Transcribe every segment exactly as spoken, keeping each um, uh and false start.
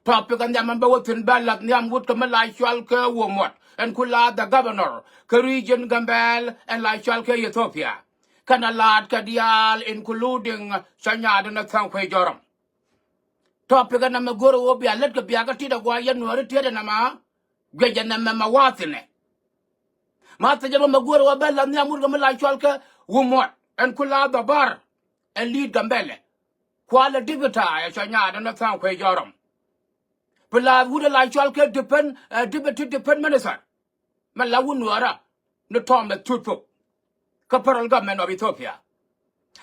Topic ɛn nhiam ɛn bä wä thi̱n bä lath nhiam wut kɛ mi la cɔal kɛ Wä Muɔt ɛn ku la the governor kɛ region Gambɛl ɛn la cɔal kɛ Ethiopia. Kɛnɛ laat kɛ diaal including cɔ nyaat ɛn ɛ Tha̱a̱ŋ Kuec Jɔrɔm. Topic ɛn ɛmɛ go̱o̱rɛ wä bia lät kɛ bia kä tit ɛ gua yɛn Nuääri tiet ɛn ɛmɛ. Guic ɛn ɛmɛ mɛ wa̱a̱ thi̱nɛ. Ma thi̱n ɛmɛ mɛ go̱o̱rɛ wä bä lath nhiam wut kɛ mi la cɔal kɛ Wä Muɔt ɛn ku la dhɔbar ɛn li̱i̱t Gambɛlɛ. Kualɛ dipita ɛ cɔ nyaat ɛn ɛ Tha̱a̱ŋ Kuec Jɔrɔm. Pi lath wut ɛ la cɔal kɛ defense, ɛ, deputy defense minister. Mɛ la wut Nuäärä ni Thomas Thut Pok kä federal government of Ethiopia.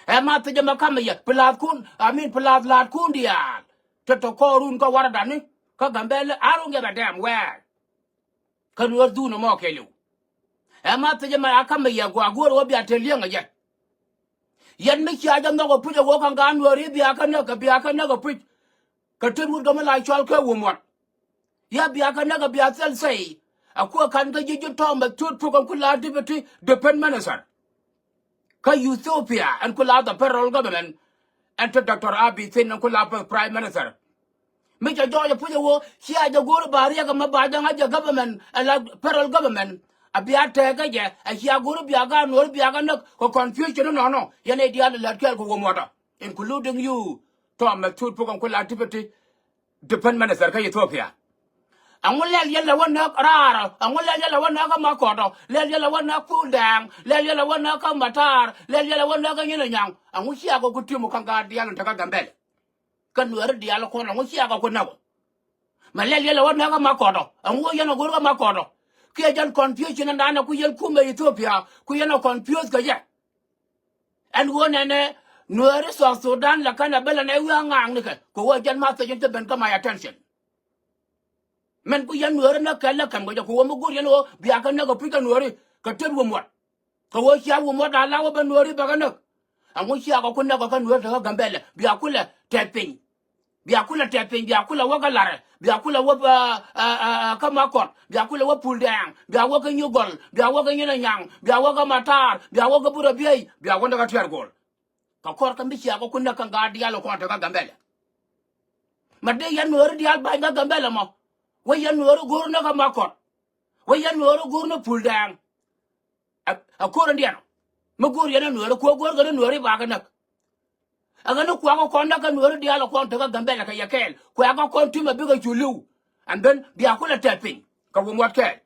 Ɛ ma thi̱n ɛmɛ kamɛ yɛ pi lath kun, I mean pi lath laat kun diaal. Tɔ̱tɔ̱ kɔɔrun kä waradani kä Gambɛlɛ, I don't give a damn where. Kä Nuäär dhun ɛmɔ kɛɛliw. Ɛ ma thi̱n ɛmɛ a kamɛ yɛ gua go̱o̱rɛ wä bia te li̱eŋ ɛ jɛ. Yɛn mi cia jɛ nhɔk ɛ puc ɛ wä ka̱n gaat Nuääri bia kä näk kɛ bia kä näk ɛ puc. Kɛ tet wut kɛ mi la cɔal kɛ Wä Muɔt. Ya bia kä näk kɛ bia thil say. A kuɛ ka̱n kä ji̱ ji̱ Thomas Thut Pok ɛn ku la deputy defense minister kä Ethiopia ɛn ku la the federal government. Ɛn te Doctor Abiy thi̱n ɛn ku la prime minister. Mi cɛ jɔɔc ɛ puc ɛ wä cia jɛ go̱o̱r ba riɛk ɛmɛ ba jɛ ŋa̱c jɛ government ɛ la federal government. A bia tɛɛk kä jɛ a cia go̱o̱r bia gaat Nuääri bia kä näk kɛ confusion inɔnɔ yɛn ɛ diaal ɛ lät kɛɛl kɛ Wä Muɔt ɔ including you Thomas Thut Pok ɛn ku la deputy defense minister kä Ethiopia. Ɛŋu lɛl yɛn lɛ wä näk raar ɔ? Ɛŋu lɛl yɛn lɛ wä näk kä Makɔt ɔ? Lɛl yɛn lɛ wä näk Pul Dɛɛŋ? Lɛl yɛn lɛ wä näk kä Matar? Lɛl yɛn lɛ wä näk kä Nyin Anyaŋ? Ɛŋu ciakɔ ku ti̱mu ka̱n gaat diaal in te kä Gambɛlɛ? Kä Nuääri diaal kɔn ɛŋu ciakɔ ku näk ɔ? Mɛ lɛl yɛn lɛ wä näk kä Makɔt ɔ? Ɛŋu wä yɛn ɛ go̱r kä Makɔt ɔ? Kiɛ jɛn confusion in danɛ ku yɛn kumɛ Ethiopia ku yɛn ɛ confuse kɛ jɛ. Ɛn ɣöö nɛnɛ Nuääri South Sudan la kɛn a bä lɛ nɛ wi̱i̱ aŋaaknikɛ kɛ ɣöö jɛn message in te ben kä my attention. Mɛn ku yɛn Nuääri näk kɛ lä kɛm kɛ jɛ kɛ ɣöö mi go̱r yɛn ɣöö bia kɛ näk kɛ puc kɛ Nuääri kɛ tet Wä Muɔt. Kɛ ɣöö cia Wä Muɔt a la wä bä Nuääri bɛ kɛ näk. Ɛŋu ciakɔ ku näk kɛ kä Nuääri te kä Gambɛlɛ bia kulɛ tɛth piny. Bia kulɛ tɛth piny, bia kulɛ wä kä Larɛ, bia kulɛ wä, ɛ, ɛ, ɛ, kä Makɔt, bia kulɛ wä Pul Dɛɛŋ, bia wä kä Nyugɔl, bia wä kä Nyin Anyaŋ, bia wä kä Matar, bia wä kä Bur Abiey, bia wä ni kä Tiɛɛr Gol. Kɛ kɔr kä mi ciakɔ ku näk kä gaat diaal kɔn te kä Gambɛlɛ. Ma dee yɛn Nuääri diaal ba̱ny kä Gambɛlɛ mɔ. Wä yɛn Nuääri go̱o̱r ni kä Makɔt. Wä yɛn Nuääri go̱o̱r ni Pul Dɛɛŋ. Ɛ, ɛ ko̱r in diɛn ɔ. Mi go̱o̱r yɛn ɛ Nuääri, kuɛ go̱o̱r kɛ ni Nuääri ba kɛ näk. Ɛ ɣän ni kuakɔ kɔn näk kä Nuääri diaal ɛ kɔn te kä Gambɛlɛ kɛ yɛ kɛɛl. Kuakɔ kɔn ti̱mɛ bikɛ cu li̱w. And then bia kulɛ tɛth piny kɛ Wä Muɔt kɛɛl.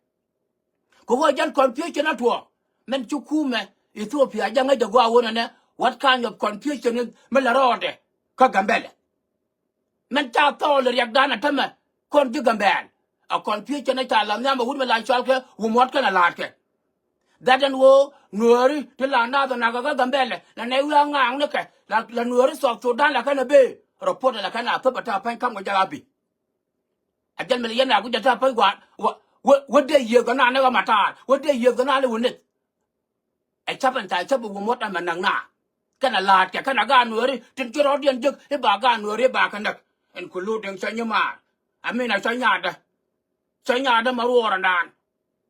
Kɛ ɣöö jɛn confusion a tuɔɔk. Mɛn ci kumɛ Ethiopia jɛ ŋäc jɛ gɔaa ɣöö nɛnɛ what kind of confusion mi la rɔɔdɛ kä Gambɛlɛ. Mɛn ca thɔɔl riɛkdan a tämɛ kɔn ji̱ Gambɛl. A confusion a ca la nhiam a wut mi la cɔal kɛ Wä Muɔt kɛn a la̱a̱tkɛ. That ɛn ɣöö Nuääri ti la naath ɛ nakä kä Gambɛlɛ la nɛ wi̱i̱ aŋaaknikɛ la, la Nuääri South Sudan la kɛn a bee. Report la kɛn a thop a ta̱a̱ pa̱ny ka̱m kɛ jɛ a bi. A jɛn mi la yɛn a ku jɛ ta̱a̱ pa̱ny gua̱a̱r wä, wä, wä dee yiëëth kɛ naath ni ɣä Matar, wä dee yiëëth kɛ naath ni wä nith. Ɛ ca̱p ɛn ca ca̱p ɛ Wä Muɔt ɛmɛ näk na. Kɛn ɛ la̱a̱tkɛ kɛn ɛ gaat Nuääri tin ci rɔ̱diɛn jek i̱ ba gaat Nuääri i̱ ba kɛ näk. Including cä nyi maar. Amin a cä nyaatdä. Cä nyaatdä ma ruɔɔr ɛndan.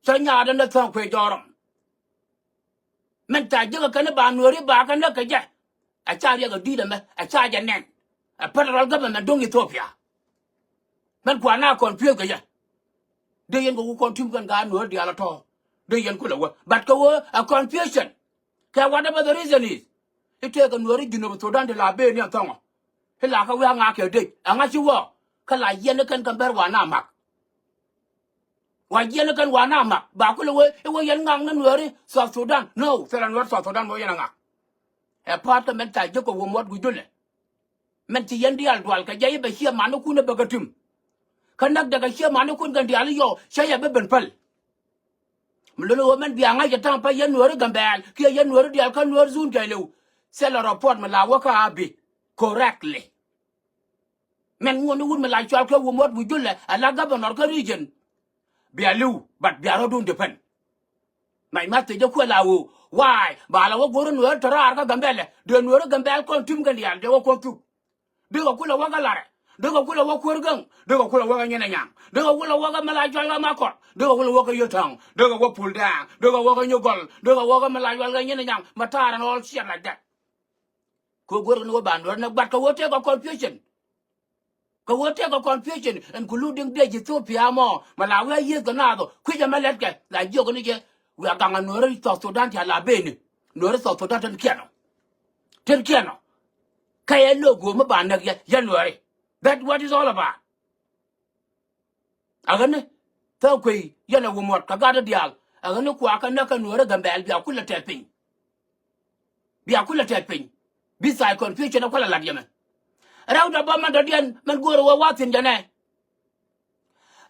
Cä nyaatdä ni Tha̱a̱ŋ Kuec Jɔrɔm. Min ca jek ɛ kɛn i̱ ba Nuääri i̱ ba kɛ näk kɛ jɛ. Ɛ ca riɛk ɛ di̱i̱t ɛmɛ ɛ ca jɛ nɛn. Ɛ federal government do̱ŋ Ethiopia. Mɛn kuan na confuse kɛ yɛ. Dee yɛn kɛ wä kɔn tim kɛn gaat Nuääri diaal a tɔ̱. Dee yɛn kulɛ wä. But kɛ wä a confusion. Kɛ whatever the reason is. I̱ tëëkɛ Nuääri Junub Sudan ti la ben ni ɛn thɔŋɔ. I̱ la kɛ wi̱i̱ aŋa kɛ dec. Aŋa ci wä. Kä la yɛn i̱ kɛn kɛ bɛr wa na mak. Wa yɛn i̱ kɛn wa na mak. Ba kulɛ wä i̱ wä yɛn ŋak ni Nuääri South Sudan. No, thilɛ Nuääri South Sudan wä yɛn a ŋak. Ɛ pa̱a̱t kɛ mɛn ca jek kɛ Wä Muɔt wi̱c dulɛ. Mɛn ci yɛn diaal dual kɛ jɛ i̱ bɛ ciɛ manikun ɛ bɛ kɛ tim. Kä näk dɛ kɛ ciɛ manikun kɛn diaal i̱ yɔ cä yɛ bä ben päl. Mi luni ɣöö mɛn bia ŋa̱c ɛ ta̱a̱ŋ pa yɛn Nuääri Gambɛl kiɛ yɛn Nuääri diaal kä Nuääri zun kɛɛliw. Thilɛ report mi la wä kä a bi correctly. Mɛn ŋuɔ̱n i̱ wut mi la cɔal kɛ Wä Muɔt wi̱c julɛ ɛ la governor kä region. Bia li̱w, but bia rɔ̱dun depend. Mac ma thiec jɛ kuɛ la ɣöö why ba la wä go̱r Nuääri te raar kä Gambɛlɛ. Dee Nuääri Gambɛl kɔn tim kɛn diaal dee wä kɔn thuk. Dee kɛ kulɛ wä kä Larɛ. Dee kɛ kulɛ wä Kuäär Gäŋ. Dee kɛ kulɛ wä kä Nyin Anyaŋ. Dee kɛ kulɛ wä kä mi la cɔal kä Makɔt. Dee kɛ kulɛ wä kä Yio̱ta̱ŋ. Dee kɛ wä Pul Dɛɛŋ. Dee kɛ wä kä Nyugɔl. Dee kɛ wä kä mi la cɔal kä Nyin Anyaŋ. Matar and all shit like that. Kɛ go̱r kɛ ni wä ba Nuääri näk, but kɛ wä tëëkɛ confusion. Kɛ ɣöö tëëkɛ confusion, including dee Ethiopia mɔ, mɛ la wi̱i̱ a yiëëth kɛ naath ɔ, kui̱c ɛmɛ lɛtkɛ, la jiök ni jɛ, wi̱i̱ a gaŋ a Nuääri South Sudan ti a la beni, Nuääri South Sudan tin kiɛn ɔ. Tin kiɛn ɔ. Kä yɛ lo̱k ɣöö mi ba näk yɛ, yɛ Nuääri. That what is all about. Ɛ ɣän ni thäk kuey yɛn ɛ wä muɔt kɛ gat diaal. Ɛ ɣän ni kuakä näk kä Nuääri Gambɛl bia kulɛ tɛth piny. Bia kulɛ tɛth piny. Bi thaay confusion ɛ kulɛ lat yɛ mɛ. Rɛw dɔ bä mɛn dɔ̱diɛn mɛn go̱o̱rɛ wä wathin jɛ nɛ.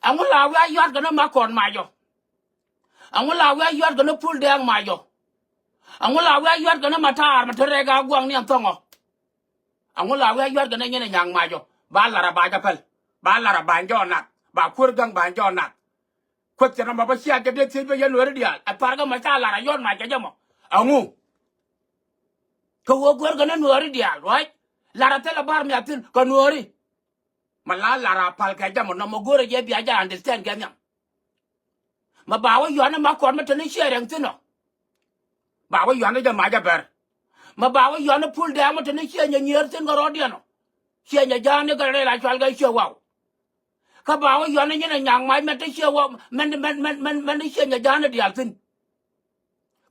Ɛŋu la wi̱i̱ a yua̱t kɛ ni Makɔt Mac ɔ. Ɛŋu la wi̱i̱ a yua̱t kɛ ni Pul Dɛɛŋ Mac ɔ. Ɛŋu la wi̱i̱ a yua̱t kɛ ni Matar mɛ te rɛk a gua̱a̱ŋ ni ɛn thɔ̱ŋ ɔ. Ɛŋu la wi̱i̱ a yua̱t kɛ ni Nyin Anyaŋ Mac ɔ. Ba lar a ba jɛ päl. Ba lar a ba jɔɔk nath. Ba kuäär gaŋ ba jɔɔk nath. Kueth cɛ nɔmɔ bä cia jɛ dee thiec bä yɛ Nuääri diaal. Ɛ tharkɛ mɔ ca lar a yɔt mac kɛ jɛ mɔ. Ɛŋu? Kɛ ɣöö go̱o̱rkɛ ni Nuääri diaal, right? Lar a thilɛ bar mi a thi̱n kɛ Nuääri. Mɛ la lar a pal kɛ jɛ mɔ nɔmɔ go̱o̱rɛ jɛ bia jɛ understand kɛ nhiam. Mɛ ba wä yuani Makɔt mi te ni ciɛ rɛŋ thi̱n ɔ. Ba wä yuani jɛ mac a bɛr. Mɛ ba wä yuani Pul Dɛɛŋ mi te ni ciɛ nyɛ nyier thi̱n kɛ rɔɔdiɛn ɔ. Ciɛ nyɛ ja̱a̱ni kɛ rɛl a cual kɛ ciɛ waw. Kä ba wä yuani Nyin Anyaŋ Mac mɛn te ciɛ waw, mɛn, mɛn, mɛn, mɛn, mɛn te ciɛ nyɛ ja̱a̱ni diaal thi̱n.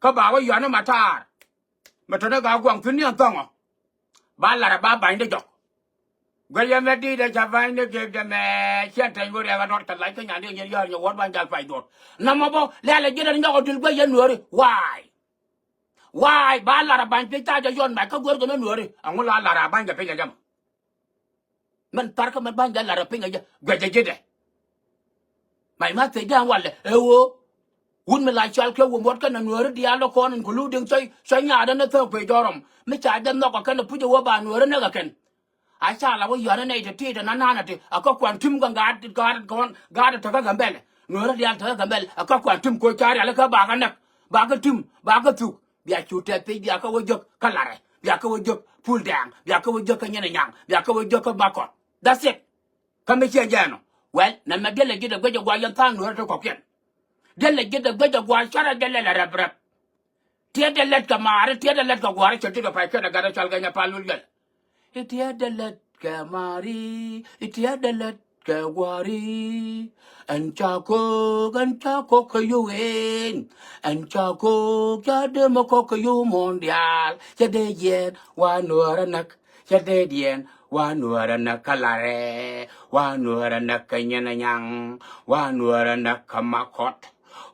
Kä ba wä yuani Matar. Mɛ tɔ̱nɛ ka gua̱ŋ thi̱n ni ɛn thɔ̱ŋ ɔ. Ba lar ɛ ba ba̱ny dee jɔk. Guɛl yɛ mɛ di̱i̱t ɛ ca ba̱ny ni gek dɛ mɛ ciɛ tɛny wä riɛk ɛ dɔr kɛ lac kä nyan di nyɛn yäär nyɛ wuɔ̱t ba jal pac duɔ̱t. Nɔmɔ bä lɛl ɛ ji̱n ɛn nyɔk ɛ dil guec yɛ Nuääri. Why? Why? Ba lar ɛ ba̱ny piny ca jɛ yɔn mac kä guer kɛ ni Nuääri. Ɛŋu la lar ɛ ba̱ny kɛ piny ɛ jɛ mɔ. Mɛn tharkɛ mɛn ba̱ny jɛ lar ɛ piny ɛ jɛ guɛc ɛ ji̱dɛ. Mac ma thiecdan walɛ ɛ ɣöö wut mi la cɔal kɛ wä muɔt kɛnɛ Nuääri diaal dɔ̱kɔn including cɔy, cɔy nyaadä ni thäk pec jɔrɔm mi ca jɛ nhɔk ɛ kɛn ɛ puc ɛ wä ba Nuääri näk ɛ kɛn. A ca la wä yuani nɛy ti ti ti na nana ti a kä kuan tim kä gaat, gaat kɔn gaat ti kä Gambɛl. Nuääri diaal ti kä Gambɛl a kä kuan tim ko ca rial kä ba kä näk, ba kä tim, ba kä thuk. Bia cu tɛth pec bia kä wä jek kä Larɛ, bia kä wä jek Pul Dɛɛŋ, bia kä wä jek kä Nyin Anyaŋ, bia kä wä jek kä Makɔt. That's it. Kä mi ciɛ jɛɛn ɔ. Well, nɛmɛ diɛl lɛ ji̱t ɛ guec ɛ gua̱a̱ yɛn tha̱a̱ŋ Nuäärä ti kɔ̱kiɛn. Diɛl lɛ ji̱t ɛ guec ɛ gua̱a̱ cuarɛ diɛl lɛ lɛ rɛp rɛp. Tiɛɛt dee lät kɛ maari, tiɛɛt dee lät kɛ gua̱a̱ri, cɛ ti dee pay kɛn ɛ gat ɛ cual kɛ nyɛ pal lul gɛl. I̱ tiɛɛt dee lät kɛ maari, i̱ tiɛɛt dee lät kɛ gua̱a̱ri. Ɛn ca ko̱o̱k, ɛn ca ko̱o̱k kɛ yio̱w en. Ɛn ca ko̱o̱k, ca dee mɛ ko̱o̱k kɛ yio̱w muɔ̱ɔ̱n diaal. Cɛ dee jiɛɛn, wa Nuäärä näk. Cɛ dee diɛn, wa Nuäärä näk kä Larɛ, wa Nuäärä näk kä Nyin Anyaŋ, wa Nuäärä näk kä Makɔt,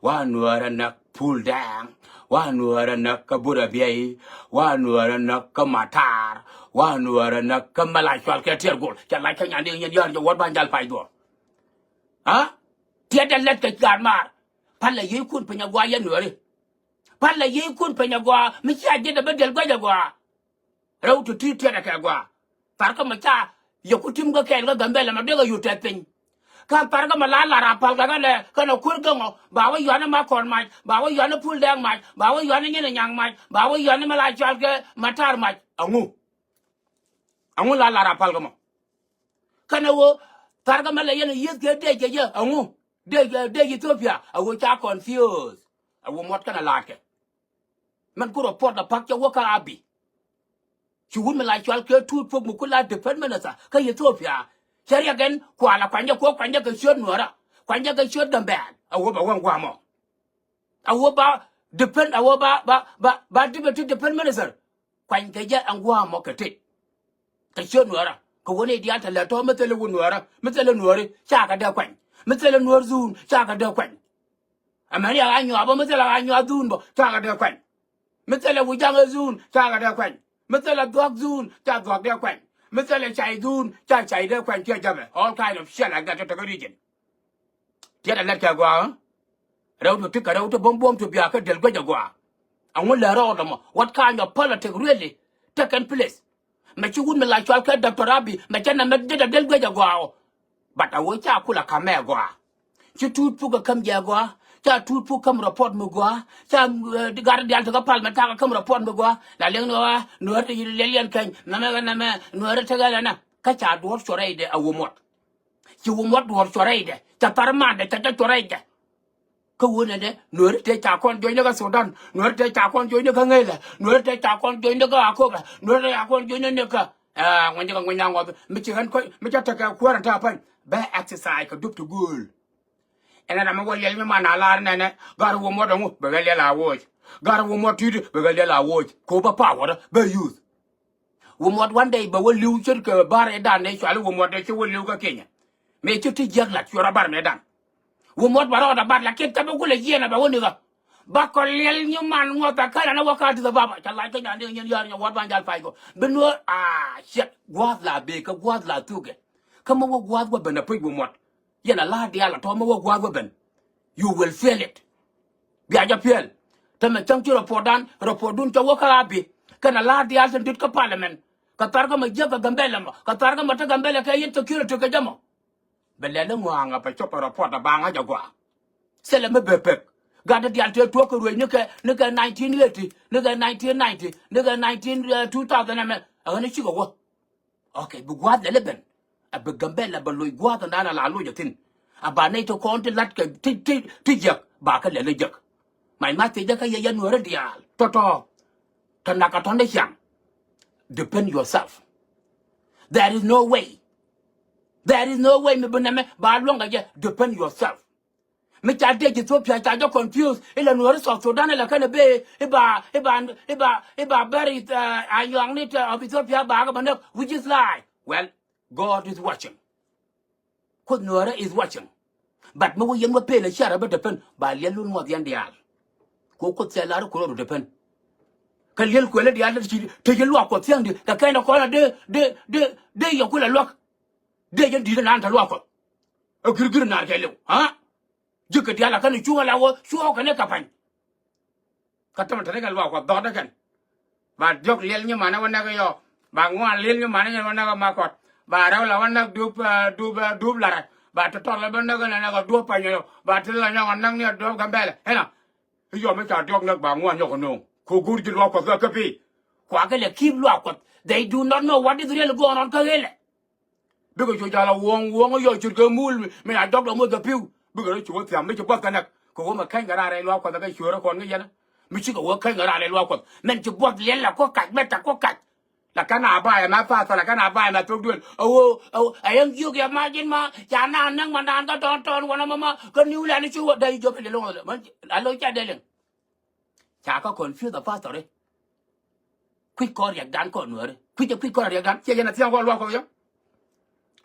wa Nuäärä näk Pul Dɛɛŋ, wa Nuäärä näk kä Bur Abiɛy, wa Nuäärä näk kä Matar, wa Nuäärä näk kä Mɛ la cual kɛ Tiɛɛr Gol. Cɛ lac kä nyan di nyɛn yäär jɛ wuɔ̱t ban jal pay dhuɔ̱ɔ̱r. Ha? Tiɛɛt dee lät kɛ gaat maar. Palɛ yiëëkun piny a gɔaa yɛn Nuääri. Palɛ yiëëkun piny a gɔaa mi cia ji̱t a bä diɛl guäc a gɔaa. Rɛw ti ti tiɛt ɛ kɛ gɔaa. Tharkä mɛ ca yɛ ku tim kä kɛɛl kä Gambɛl ɛmɛ dee kɛ yut tɛth piny. Kä tharkä mɛ la lar a pal kɛ kɛnɛ kɛnɛ kuer gäŋɔ ba wä yuani Makɔt mac, ba wä yuani Pul Dɛɛŋ mac, ba wä yuani Nyin Anyaŋ mac, ba wä yuani mɛ la cual kɛ Matar mac. Ɛŋu? Ɛŋu la lar a pal kɛ mɔ? Kɛnɛ ɣöö tharkä mɛ lɛ yɛn yieth kɛ dee jɛ jɛ ɛŋu? Dee, dee Ethiopia a ɣöö ca confuse. A wä muɔt kɛnɛ laat kɛ. Mɛn ku report a pak cɛ wä kä Abiy. Ci wut mi la cual kɛ Tuut Puɔk mi ku la defense minister kä Ethiopia. Cɛ riɛk ɛn kual a kuany jɛ kuɔ kuany jɛ kɛ ciöt Nuäärä. Kuany jɛ kɛ ciöt Gambɛl. A wä bɛ wä guamɔ. A wä ba defense, a wä ba, ba, ba, ba deputy defense minister. Kuany kɛ jɛ ɛn guamɔ kɛ tet. Kɛ ciöt Nuäärä. Kɛ wä ni diaal tɛ lɛ tɔ mi thilɛ wut Nuäärä. Mi thilɛ Nuääri. Ca kɛ dee kuany. Mi thilɛ Nuäär dhuun. Ca kɛ dee kuany. Amäni a ɣa̱ nyuath bä, mi thilɛ ɣa̱ nyuath dhuun bä, cakɛ dee kuany. Mi thilɛ wi̱c jaŋ ɛ dhuun, cakɛ dee kuany. Mi thilɛ dhuak dhuun, ca dhuak dee kuany. Mi thilɛ cay dhuun, ca cay dee kuany, tiɛ jäpɛ. All kind of shit like that, tɔtɔ kä region. Tiɛt ɛ lɛt kɛ gɔaa, ɣä? Rɛw ti ti kɛ rɛw ti buɔ̱m buɔ̱m ti bia kä del guec ɛ gɔaa. Ɛŋu lɛ rɔɔdɛ mɔ? What kind of politic really taking place? Mɛ ci wut mi la cual kɛ Doctor Abiy, mɛ cɛ nɛ mɛ jɛ dɛ del guec ɛ gɔaa ɔ. But a wee ca kula kamɛ gɔaa. Ci Tuut Puɔk ɛ käm jɛ gɔaa. Ca Tuut Puɔk käm report mi gɔaa. Ca, eh, gat diaal ti kä pal mɛ takɛ käm report mi gɔaa. La liɛŋ ni ɣɔaa, Nuäärä ti liɛl yɛn keny. Nɛmɛ ɣä nɛmɛ, Nuäärä tekɛ lɛ nɛ. Kä ca duɔ̱ɔ̱r cuɔrɛ idɛ a wä muɔt. Ci wä muɔt duɔ̱ɔ̱r cuɔrɛ idɛ. Ca thar mandɛ, ca jɛ cuɔrɛ idɛ. Kä wunɛ dɛ, Nuäärä tëë ca kɔn juɔ̱cni kä Sudan, Nuäärä tëë ca kɔn juɔ̱cni kä Ŋeelɛ, Nuäärä tëë ca kɔn juɔ̱cni kä Akoba, Nuäärä tëë ca kɔn juɔ̱cni ni kä Aa, ŋuɛny jɛ kɛ ŋuɛny a ŋuɔth mi ci ɣän kɔc mi ca tekɛ kuäär ɛn ta̱a̱ päny. Bɛ exercise kɛ dup ti gööl. Ɛn ɛ ram mi wä liɛl mi man a lar nɛnɛ. Gat wä muɔt ɛŋu bɛ ɣä liɛl a woc. Gat wä muɔt ti̱ti̱ bɛ ɣä liɛl a woc. Kɛ wä bä power bä use. Wä muɔt one day bɛ wä li̱w ce̱tkɛ bar ëëdan ëë cuali wä muɔt ëë ci wä li̱w kä Kenya. Mëë ci ti jiäk lat cuɛ rɔ bar mëëdan. Wä muɔt bɛ rɔɔdɛ bar lakin kä bi kulɛ jiɛn ɛ bɛ wä nikä. Ba kɔ liɛl nyi man ŋuɔth a känɛ ni wä ka Addis Ababa ca lac kä nyan dee nyin yär nyɛ wuɔt ban jal pay kɔ bi nuɔ̱ɔ̱r. Aa ciɛt gua̱a̱th la bëë kä gua̱a̱th la thukɛ. Kä mi wä gua̱a̱th wä ben a puc wä muɔt. Yɛn a la̱a̱t diaal a tɔ̱ mi wä gua̱a̱th wä ben. You will feel it. Bia jɛ piɛl. Tämɛ cäŋ ci report dan report dun cä wä kä a bi kɛn a la̱a̱t diaal tin dit kä parliament. Kɛ thar kä mɛ jiäk kɛ Gambɛlɛ mɔ kɛ thar kä mɛ te Gambɛlɛ kɛ yɛn security kɛ jɛ mɔ. Bɛ lɛl i̱ ŋɔaŋ a pɛ cop a report a baŋ a jɛ gɔaa. Thilɛ mi bɛ pek. Gat di dial tëë tuɔk kɛ ruec ni kɛ ni kɛ nineteen eighty ni kɛ nineteen ninety ni kɛ nineteen, eh, two thousand ɛmɛ. Ɛ ɣän i̱ cikɛ wä. Okay, bi gua̱a̱th lɛl i̱ ben. A bi Gambɛlɛ bɛ loc gua̱a̱th ɛn da̱a̱n a la loc a thi̱n. A ba nɛy ti kɔn ti la̱t kɛ ti ti ti jiäk ba kä lɛl i̱ jiäk. Mac ma thiecdä kä yɛ yɛn nuääri diaal tɔ̱tɔ̱. Tɔ nak a tɔ̱n i̱ ciaŋ. Defend yourself. There is no way. There is no way mi bi nɛmɛ ba luäŋ kɛ jɛ. Defend yourself. Mi ca dec Ethiopia ca jɛ confuse ilɛ nuɔri South Sudan ilɛ kɛnɛ bee iba iba iba iba bɛr, uh, a yuaŋni tɛ of Ethiopia ba kɛ bɛ näk, which is lie. Well, God is watching. Kuoth nuɔrɛ is watching. But mi wä yɛn wä pen a ciarɛ bä defend ba liɛl lun ŋuɔth yɛn diaal. Ko Kuoth cɛ lar kuro ru defend. Kä liɛl kuɛlä diaal te ci te ci luak Kuɔth thiaŋdi kɛ kɛn kɔn a de de de de yɛ kulɛ luak. De yɛn di̱t nan te luak Kuɔth. A gir gir nar kɛ liw ha. Ji̱ kɛ diaal a kɛn cuŋ a la wä cuɔɔk kɛn kɛ pa̱ny. Kä tämɛ te ni kɛ luaak Kuɔth dhɔkdä kɛn. Ba diɔ̱k liɛl nyimanɛ wä näk yɔ. Ba ŋuan liɛl nyimanɛ nyɛn wä näk ma kɔt. Ba rɛw la wä näk dup, eh, dup, eh, dup larɛ. Ba te tɔt la bä näk nɛ näk dup pany yɔ. Ba te la nyɔk näk ni dup Gambɛlɛ. Ɛnɔ. I̱ yɔ mi ca diɔ̱k näk ba ŋuan nyɔk no̱o̱ŋ. Ko go̱o̱r ji̱ luaak Kuɔth kä kä pi. Kua kɛ lɛ keep luaak Kuɔth. They do not know what is really going on kä ɣelɛ. Bikɛ cu jal a wuɔ̱ŋ wuɔ̱ŋ yɔ ce̱tkɛ muul mi a jɔk dɔ̱ŋ wä dhɛ pi̱w. Bikɛ rɔ cu wä thiam mi ci buɔth kɛ näk kɛ wä mɛ käny kɛ raar rɛy luaak Kuɔth kɛ cueerä kɔn ŋi̱c yɛn. Mi cikɛ wä käny kɛ raar rɛy luaak Kuɔth mɛn ci buɔth liɛl la kɔ kac mɛ tak kɔ kac. La kɛn a ba yɛ mɛ path la kɛn a ba yɛ mɛ thok duël. A ɣöö a ɣöö a yɛn jiök yɛ ma ji̱n ma ca naan näk ma naan kä tɔ̱ɔ̱n tɔ̱ɔ̱n wänä ma ma kä niw lɛn ci wä dee ji̱ jɔp liɛl wä mɛ a lo̱c ca dee liŋ. Ca kä confuse a pastor i̱. Kui̱c kɔn riɛkdan kɔn nuääri. Kui̱c ɛ kui̱c kɔn riɛkdan. Ciɛ yɛn a thia̱a̱ŋ kɔn luaak Kuɔth yɔ.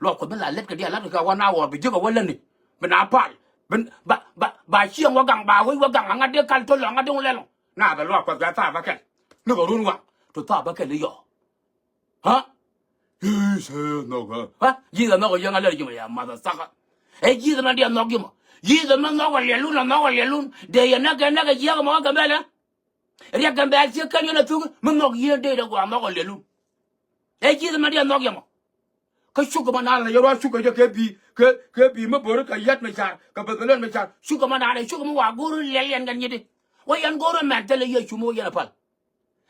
Luaak Kuɔth mi la lät kɛ diaal lat kɛ wan a ɣɔr bi ji̱k a wä lätni. Bi na pal. Bi ba ba ba cieŋ wä gaŋ ba wec wä gaŋ a ŋa̱t dee kal to̱l a ŋa̱t dee ŋu lɛl ɔ. Na bɛ luaak Kuɔth kɛ thaap bä kɛl. Ni kɛ run waŋ. To thaap bä kɛl i̱ yɔ. Ha? Jesus nhɔk ɛ. Ha? Jesus nhɔk ɛ yɛn a lɛr ji̱ mɔ ya mother sucker. Ɛ Jesus mɛ diɛ nhɔk ji̱ mɔ. Jesus mɛ nhɔk ɛ liɛlun a nhɔk ɛ liɛlun. Dee yɛ näk kɛ näk ɛ jiäk mɔ kä Gambɛlɛ. Riɛk Gambɛl ciek kɛn yɛn a thuk mi nhɔk yien dee dee gɔaa nhɔk ɛ liɛlun. Ɛ Jesus mɛ diɛ nhɔk yɛ mɔ. Kä cukɛ mɔ naan la yɛ ruac cukɛ jɛ kɛ bi̱i̱ kɛ kɛ bi̱i̱ mi bo̱ri kɛ yɛt mi car kɛ Bethlehem mi car cukɛ mɔ naan ɛ cukɛ mɔ wa go̱o̱r liɛl yɛn kɛn nyiti. Wä yɛn go̱o̱r mɛn thilɛ Yecu mi wä yɛn a päl.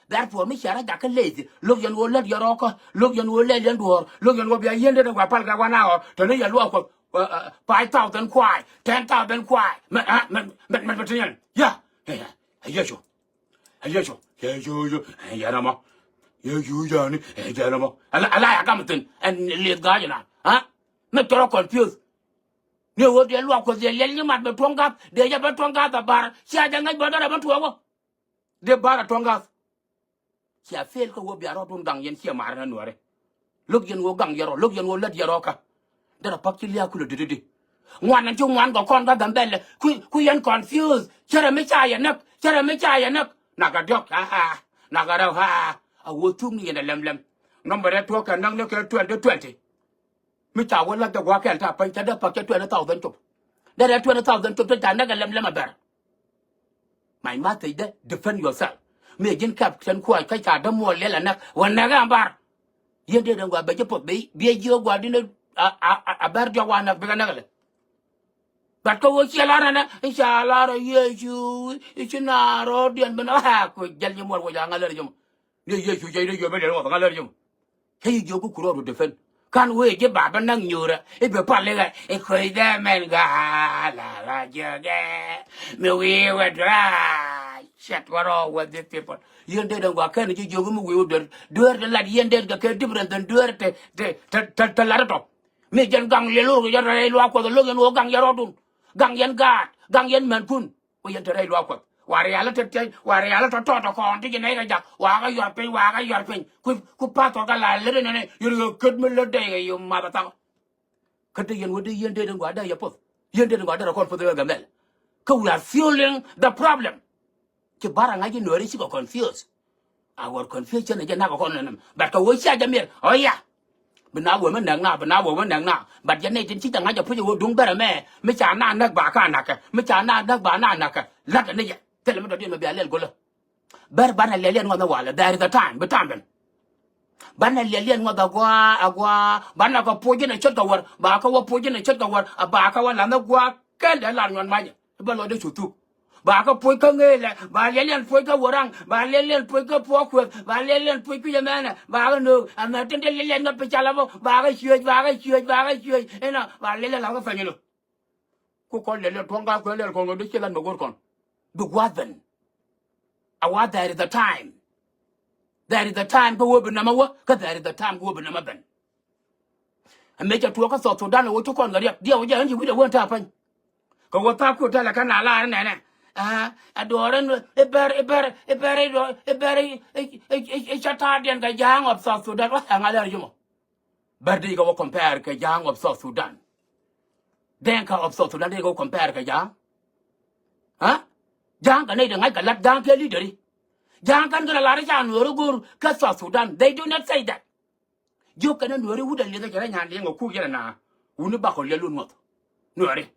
Therefore mi cia rɔ jakä leth lo̱k yɛn ɣöö lät yɛ rɔɔkä lo̱k yɛn ɣöö lɛl yɛn duɔ̱ɔ̱r lo̱k yɛn ɣöö bia yieen det ɛ gua pal kɛ gua̱n a ɣɔr tɛn ni yɛ luaak Kuɔth. Five thousand kuay, ten thousand kuay mɛ mɛ mɛ mɛ mɛ ti yɛn ya. Ɛ Yecu. Ɛ Yecu. Yecu yɛn ɛmɔ. Yecu yɛn ɛ yɛn ɛmɔ. Ala ala ya gam thin ɛn leth ga̱a̱c ɛna. Ha? Mɛ cɔrɔ confuse. Ni ɣöö diɛ luaak Kuɔth diɛ liɛl nyi mat bɛ tuɔ̱ŋ ga̱th dee jɛ bɛ tuɔ̱ŋ ga̱th a bar cia jɛ ŋäc bä dɔrɛ bä tuɔɔk ɔ. Dee bar a tuɔ̱ŋ ga̱th. Cia fail kä wä bia rɔɔdun gaŋ yɛn ciɛ mar nä nuäärɛ. Lo̱k yɛn wä gaŋ yɛ rɔ lo̱k yɛn wä lät yɛ rɔ kä. Derɛ pa̱k ci lia̱a̱ kulɛ di̱t i̱di. Ŋuan ɛn ci ŋuan kɛ kɔn kä Gambɛlɛ ku ku yɛn confuse cärɛ mi ca yɛ näk cärɛ mi ca yɛ näk. Nakɛ diɔ̱k aa nakɛ rɛw aa. A wä thuk ni yɛn ɛ lɛm lɛm. Nɔmbɛ rɛ tuɔ̱k kɛ näk ni kɛ twenty twenty. Mi ca wä la̱th dee gua̱a̱k kɛl ta̱a̱ päny cä dee pa̱k cä twenty thousand cop. Dee rɛɛ twenty thousand cop te ca näk ɛ lɛm lɛm a bɛr. Mac ma thiecdä defend yourself. Mi ɛ ji̱n kɛp kɛn kuɔɔc kä ca dämuɔɔl liɛl ɛ näk wä näk ɛ bar. Yien dee den gua̱a̱ bɛ ji̱ puɔth bi bi ɛ ji̱ ɣä gua̱a̱ di̱n a a a bɛr diɔ̱k wa näk bikɛ näk ɛ lɛ. But kä wä ciɛ lar nɛnɛ i̱ ca lar ɛ Yecu i̱ ci naar rɔɔdiɛn ben a ku jäl ji̱ muɔl wä ca ŋa̱l lär ji̱ mɔ. Ni Yecu jɛ ni yom ilɛ ni wä bä ŋa̱l lär ji̱ mɔ. Cä yi jiök ku rɔɔdu defend. Kan wee ji̱ ba bä näk nyuurä i̱ bi pal i̱ ɣɛ i̱ koc dee mɛn ga̱a̱ la ɣä jiäkɛ. Mi wi̱i̱ wä dua̱a̱c. Shit, what wrong with these people? Yien dee den gua kɛn ji̱ jiök mi wi̱i̱ wä duer. Duer ti lat yien dee kɛ kɛ different than duer ti, ti, ti, ti, ti lat tɔ. Mi jɛn gaŋ liɛl wur kɛ jɛ rɛy luaak Kuɔth lo̱k yɛn wä gaŋ yɛn rɔɔdun. Gaŋ yɛn gaat, gaŋ yɛn mɛnkun. Wä yɛn te rɛy luaak Kuɔth. Wa rial te tiɛc, wa rial tɔ tɔt tɔ kɔn ti ji̱ nɛy kɛ jak. Wa kɛ yuɔr piny, wa kɛ yuɔr piny. Ku, ku pastor ka la lät inɛnɛ, yɛn kɛ ket mi lät dee kɛ yɛ math a thak. Kä te yɛn wä dee yɛn dee den gua dee yɛ puɔth. Yɛn dee den gua dee rɛ kɔn puɔth ɛ Gambɛl. Kä we are fueling the problem. Ci bar a ŋa̱c i̱ Nuɛri cikɛ confuse. Our confusion ɛ jɛ nak ɛ kɔn nɛnɛm. But kɛ wee cia jɛ miɛr. Oh yeah. Bi na wee mi nɛk na, bi na wee mi nɛk na. But jɛ nɛy tin ci jɛ ŋa̱c jɛ puc ɛ wee duŋ bɛrɛ mɛ. Mi ca na näk ba ka nakɛ. Mi ca na näk ba na nakɛ. La̱t ɛ ni jɛ. Thilɛ mi dɔ̱diɛn mɛ bia lɛl golä. Bär banɛ liɛliɛn ŋuɔth ni walɛ, there is a time, bi time ben. Banɛ liɛliɛn ŋuɔth agua, agua, banɛ kɛ puɔc inɛ ce̱tkɛ wär, ba kɛ wä puɔc inɛ ce̱tkɛ wär, a ba kɛ wä la̱th ni gua kɛl dee lar nyuɔn macɛ. Bä lɔcdɛ cu thuk. Ba kɛ puɔc kä ŋeelɛ, ba liɛliɛn puɔc kä wäraŋ, ba liɛliɛn puɔc kä puɔk kueth, ba liɛliɛn puɔc kui̱c ɛmɛnɛ, ba kɛ nöök, ɛmɛ tin te liɛliɛn ŋä pi calä bä, ba kɛ ciöc, ba kɛ ciöc, ba kɛ ciöc, inɔ, ba liɛliɛn la̱th kä pɛny inɔ. Ku kɔn lɛl lɛl tuɔ̱ŋ ka kuɛ lɛl kɔn kɛ di ci lat mɛ go̱r kɔn. Bi gua̱th ben. A wa there is a time. There is a time kä wee bi nɛmɛ wä, kä there is a time kä wee bi nɛmɛ ben. Ɛ mëë cɛ tuɔɔk kä South Sudan ɛ wä ci kɔn kɛ riɛk. Diɛw jɛ ɣän ci wi̱cdɛ wä ɛn ta̱a̱ päny. Kɛ wä tha̱a̱k kuɛ tɛlɛ kɛn a lar ɛnɛnɛ. Ɛ, ɛ duɔɔr ɛn i̱ bɛr, i̱ bɛr, i̱ bɛr, i̱ duɔɔr, i̱ bɛr, i̱, i̱, i̱, i̱, i̱ cɛ ta̱a̱ diɛn kɛ ja̱a̱ŋ of South Sudan. Wä ɛŋa lɛr ji̱ mɔ. Bär dee kɛ wä compare kɛ ja̱a̱ŋ of South Sudan. Denka of South Sudan dee kɛ wä compare kɛ ja̱a̱ŋ. Ha? Ja̱a̱ŋ kɛ nɛy dee ŋa̱c kɛ la̱t ja̱a̱ŋ kɛ leader i̱. Ja̱a̱ŋ kɛn kɛ la la̱r i̱ ca nuɔɔri go̱o̱r kä South Sudan. They do not say that. Jiök kɛn nuɔɔri wut a lieth kɛ rɛ nyan liɛŋ kɛ kuk yɛn na. Wuni bakɔ liɛl wun ŋuɔth. Nuɔɔri.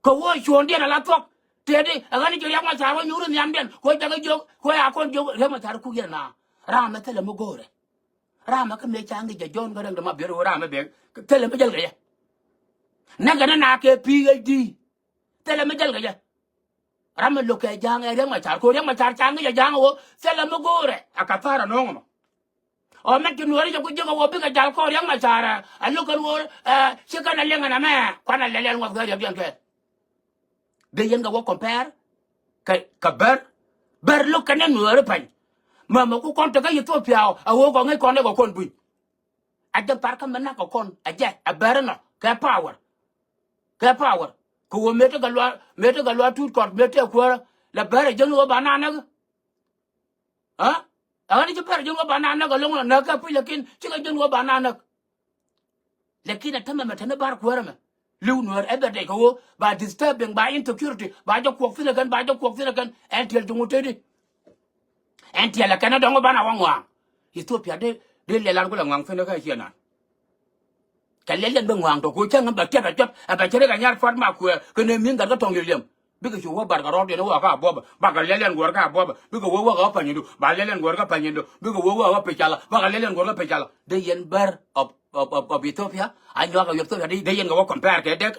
Kɛ wä cuɔ̱ɔ̱ŋdiɛn a la thuɔ̱k. Tëëdi ɛ ɣän i̱ ci Riɛk Macar wä nyuuri nhiamdiɛn. Kɛ wä jakä jiök, kɛ wä a kɔn jiök Riɛk Macar kuk yɛn na. Ram mɛ thilɛ mi go̱o̱rɛ. Ram mɛ kä mëë ca ŋi̱c jɛ John Garang de ma biɛr ɣöö ram mɛ bek thilɛ mi jäl kɛ yɛ. Näkɛ ni na kɛ P H D. Thilɛ mi jäl kɛ yɛ. Ram mɛ lo̱k kɛ ja̱a̱ŋ ɛ Riɛk Macar, kɛ ɣöö Riɛk Macar ca ŋi̱c jɛ ja̱a̱ŋ ɣöö thilɛ mi go̱o̱rɛ a kathara nööŋ mɔ. Ɔ mɛn ci nuɔ̱ɔ̱ri jɛ ku jiäk ɛ ɣöö bikɛ jal kɔn Riɛk Macar ɛ, a lo̱k kɛn ɣöö, ɛ, ci kɛn a liɛŋ ɛn ɛmɛ, kuan a lɛl ɛn ŋuɔth kɛ Riɛk Macar kɛɛl. Dee yɛn kɛ wä compare kɛ, kɛ Bär. Bär lo̱k kɛn ɛ nuɔɔri pany. Mɛ mɛ ku kɔn tekä Ethiopia ɔ, a ɣöö kɔ ŋäc kɔn ɛ kɛ kɔn buny. A jɛ thar kä mɛ nak kɛ kɔn, a jɛ, a Bär inɔ, kɛ power. Kɛ power. Kɛ ɣöö mëë tekɛ luaak, mëë tekɛ luaak Tut Kɔt, mëë tëë kuäärä, la Bär a jiäk ni ɣöö ba na näk. Ha? A ɣän i̱ ci Bär a jiäk ni ɣöö ba na näk, a lo̱ŋ inɔ näk kɛ puc, lakin cikɛ jiäk ni ɣöö ba na näk. Lakin a tämɛ mɛ te ni bar kuäärä mɛ. Li̱w nuäär every day kɛ ɣöö ba disturbing, ba insecurity, ba jɛ kuɔk thi̱n ɛ kɛn, ba jɛ kuɔk thi̱n ɛ kɛn. Ɛn tiɛl ji̱ ŋut tëëdi. Ɛn tiɛl ɛ kɛn ɛ dɔ̱ŋ ɣöö banɛ wä ŋɔaŋ. Ethiopia dee, dee lɛl an kulɛ ŋɔaŋ thi̱n ɛ kä ciɛ nan. Kɛ lɛl yɛn bi ŋɔaŋ tɔ kɛ ɣöö cäŋ bɛ tiɛp ɛ cuɔt, ɛ bɛ cɛ ri kɛ nyar pua̱t ma kuɛɛr, kɛn ɛ mi̱i̱n gat kä tɔ̱ŋ liɛliɛm. Bikɛ cu wä bar kɛ rɔɔdiɛn wä kä Abuɔbä. Bakɛ lɛl yɛn guɔ̱r kä Abuɔbä. Bikɛ wä wä kä Panyidu. Ba lɛl yɛn guɔ̱r kä Panyidu. Bikɛ wä wä kä Picala. Bakɛ lɛl yɛn guɔ̱r kä Picala. Dee yɛn Bär of, of, of, of Ethiopia. A nyuak a Ethiopia dee, dee yɛn kɛ wä compare kɛ Dek.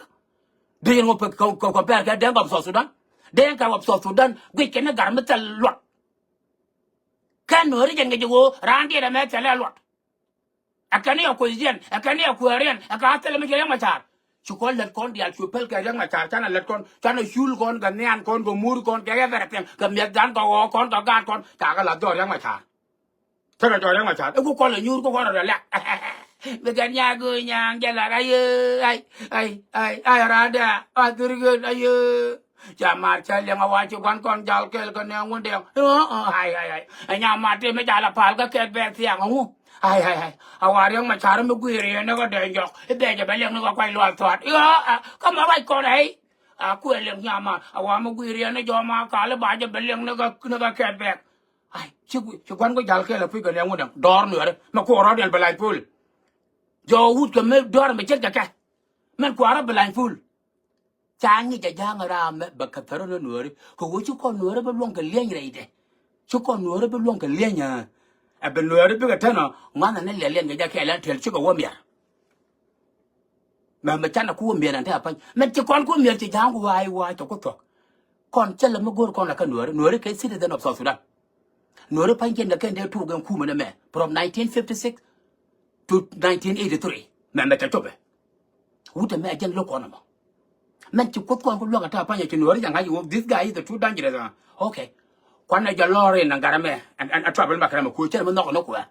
Dee yɛn wä pe-, kɛ, kɛ compare kɛ Dek of South Sudan. Dee yɛn kɛ of South Sudan. Guic kɛn ni gar mi thil luɔt. Kɛn nuɔ̱ɔ̱ri jɛn kɛ ji̱ ɣöö raan diɛt ɛmɛ thilɛ luɔt. Ɛ kɛn ni ɛ kuecdiɛn, ɛ kɛn ni ɛ kueeriɛn, ɛ ka thilɛ mi ci Riɛk Macar. Ci kɔn lät kɔn diaal cu pɛl kɛ Riɛk Macar, canɛ lät kɔn, canɛ cul kɔn, kɛ nhian kɔn, kɛ muur kɔn, kɛ everything, kɛ miɛthdan, kɛ ɣɔɔk kɔn, kɛ gaat kɔn, ca kɛ la̱th jɔɔk Riɛk Macar. Tekɛ jɔɔk Riɛk Macar. Iku kɔn lɛ nyuur, ku kɔn rɔ lɛ. Bikɛ nyaak go̱o̱k nyaak jɛ la̱t, ayee, ay, ay, ay, ay, randa, a thurgen, ayee. Ca mar cä liɛŋ a wa ci gua̱n kɔn jal kɛɛl kɛ nɛɛŋ wundɛ. Ay, ay, ay. Ɛ nya mar tëë mi jal a pal kä kɛt bɛ thiaŋ ŋu. Ay, ay, ay. A wa Riɛk Macar mi guiir yɛn ni kä dee jɔk. I̱ bɛ jɛ bɛ liɛŋ ni kä kuac luaal thuaat. Kä mɛ ruac kɔn ɛ. A kuɛ liɛŋ nya mar. A wa mi guiir yɛn ni jɔk ma kal i̱ ba jɛ bɛ liɛŋ ni kä, ni kä kɛt bɛ. Ay, ci gui-, ci gua̱n ku jal kɛɛl a puc kɛ nɛɛŋ wundɛ. Dɔɔr nuɛri. Mɛ kuɔɔr rɔɔdiɛn bɛ lac pul. Jɔk wut kɛ mi dɔɔr mi ce̱tkɛ kɛ. Mɛn kua̱rä bɛ lac pul. Ca ŋi̱c a ja̱a̱ŋ ram mɛ bɛ kɛ thärä ni nuääri. Kɛ ɣöö ci kɔn nuääri bi luɔ̱ŋ kɛ lieny rɛydɛ. Ci kɔn nuääri bi luɔ̱ŋ kɛ lieny ɛ. Ɛ bɛ nuääri bikɛ tɛn ɔ ŋuanɛ ni liɛliɛn kɛ jɛ kɛɛl ɛn tɛl cikɛ wä miɛr. Mɛ mɛ canɛ ku wä miɛr ɛn te a pa̱ny. Mɛ ci kɔn ku miɛr ci ja̱a̱ŋ wa̱a̱ i̱ wa̱a̱ cɛ ku thuɔ̱k. Kɔn cä lɛ mi go̱o̱r kɔn la kä nuääri. Nuääri kɛ citizen of South Sudan. Nuääri pa̱ny kiɛn kɛ kɛn dee tuuk ɛn kumɛ nɛ mɛ. From nineteen fifty-six to nineteen eighty-three. Mɛ mɛ cɛ copɛ. Wut ɛmɛ a jɛn lo̱k kɔn ɛmɔ. Mɛn ci Kuoth kɔn ku luäk ata pa̱ny a ci Nuɔ̱ɔ̱ri ca ŋa̱c iwok, this guy is too dangerous. Okay. Kuanɛ jɔ lɔr in na gat ɛmɛ, ɛn, ɛn, ɛn trouble ma kɛn ɛmɛ kuɛ cɛn mi nhɔk ni kuɛ.